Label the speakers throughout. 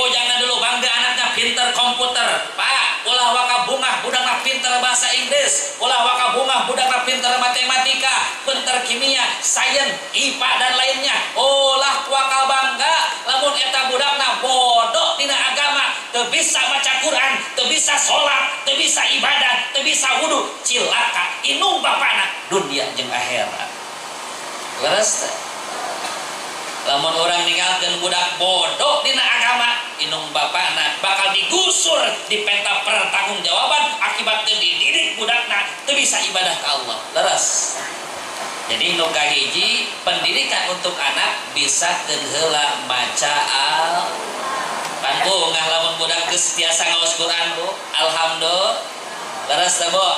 Speaker 1: Ibu jangan dulu bangga anaknya pinter komputer. Pak, ulah waka bungah budakna pinter bahasa Inggris, ulah waka bungah budakna pinter matematika, pinter kimia, sains, IPA dan lainnya. Ulah waka bangga lamun eta budakna bodoh dina agama, teu bisa baca Quran, teu bisa salat, teu bisa ibadah, teu bisa wudu, cilaka indung bapana dunia jeung akhirat. Leres teh? Lamun orang ninggalkeun budak bodoh dina agama, indung bapana bakal digusur, dipenta pertanggungjawaban akibat teu dididik budakna teu bisa ibadah ka Allah. Leres. Jadi nu kahiji, pendidikan untuk anak bisa heula maca al. Pan bu ngah lamun budak geus tiasa ngaos Quran bu, alhamdulillah. Leres teh bu?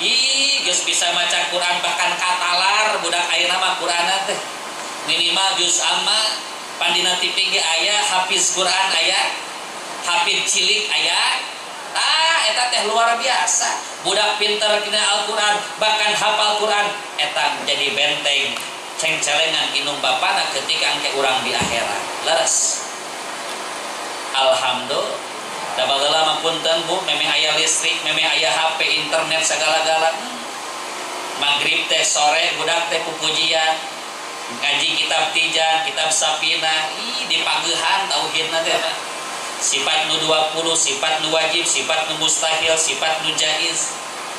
Speaker 1: Ih, geus bisa maca Quran bahkan katalar budak ayeuna mah Quranna teh. Minimal juz amma, pandina TV ge aya, hafiz Quran aya, hafiz cilik aya. Ah, eta teh luar biasa. Budak pinter dina Al-Quran, bahkan hafal Quran, eta menjadi benteng cengcelengan indung bapana ketika engke urang di akhirat. Leres. Alhamdulillah. Da baheula mah punten bu, memeh aya listrik, memeh aya HP, internet segala-gala. Maghrib teh sore budak teh pupujian, ngaji kitab tijan, kitab sapina, ih dipagehan tauhidna teh Pak. Sifat nu 20, sifat nu wajib, sifat nu mustahil, sifat nu jaiz.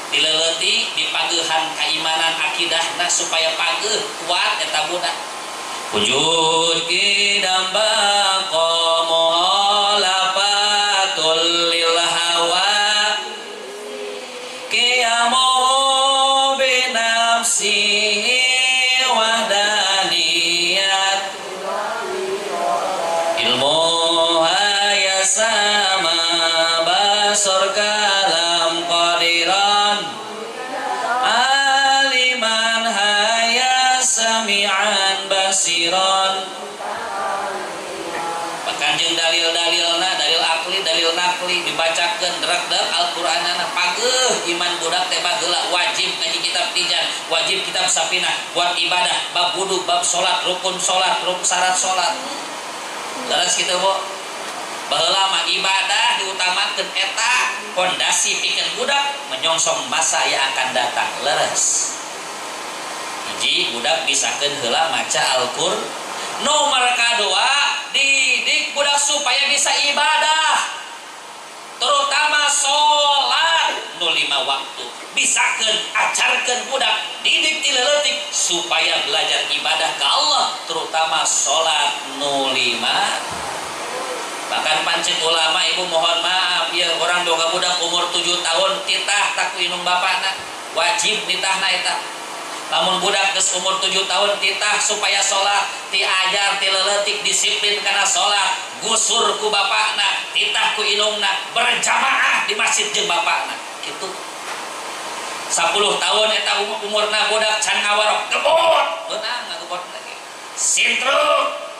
Speaker 1: Dileleutik dipagehan keimanan akidahna supaya pageuh kuat eta budak. Wujud kidam baqa muhalafatul lil hawa qiyamu bi nafsihi wahdaniyat ilmu haya sama basar kalam qadiran aliman haya sami'an basiran. Bahkan jeung dalil-dalilna, dalil akli, dalil nakli dibacakeun drek-drek Al-Qur'anana pageuh iman budak teh baheula wajib ngaji kitab tijan, wajib kitab sapinah buat ibadah, bab wudu, bab salat, rukun salat, rukun syarat salat. Leres kitu bu? Baheula mah ibadah diutamakeun eta pondasi pikeun budak menyongsong masa yang akan datang. Leres. Hiji budak bisakeun heula maca Al-Qur'an. Nomor kadua, didik budak supaya bisa ibadah, terutama sholat nu 5 waktu. Bisakeun, ajarkeun budak, didik ti leutik supaya belajar ibadah ke Allah, terutama sholat nu 5. Bahkan pancen ulama ibu mohon maaf ya, orang boga budak umur 7 tahun titah tak ku indung bapana, wajib nitahna eta. Lamun budak geus umur 7 tahun titah supaya sholat, diajar ti leutik disiplin kana sholat, gusur ku bapakna, titah ku indungna, berjamaah di masjid jeung bapakna. Kitu. 10 tahun eta umurna budak can ngawarok, gebot, beunang ngagebot lagi. Sintruk.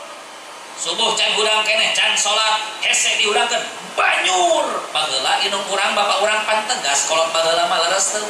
Speaker 1: Subuh can hudang keneh, can sholat, hese dihudangkeun, banyur. Baheula indung urang bapak urang pan tegas kolot baheula mah leres teu.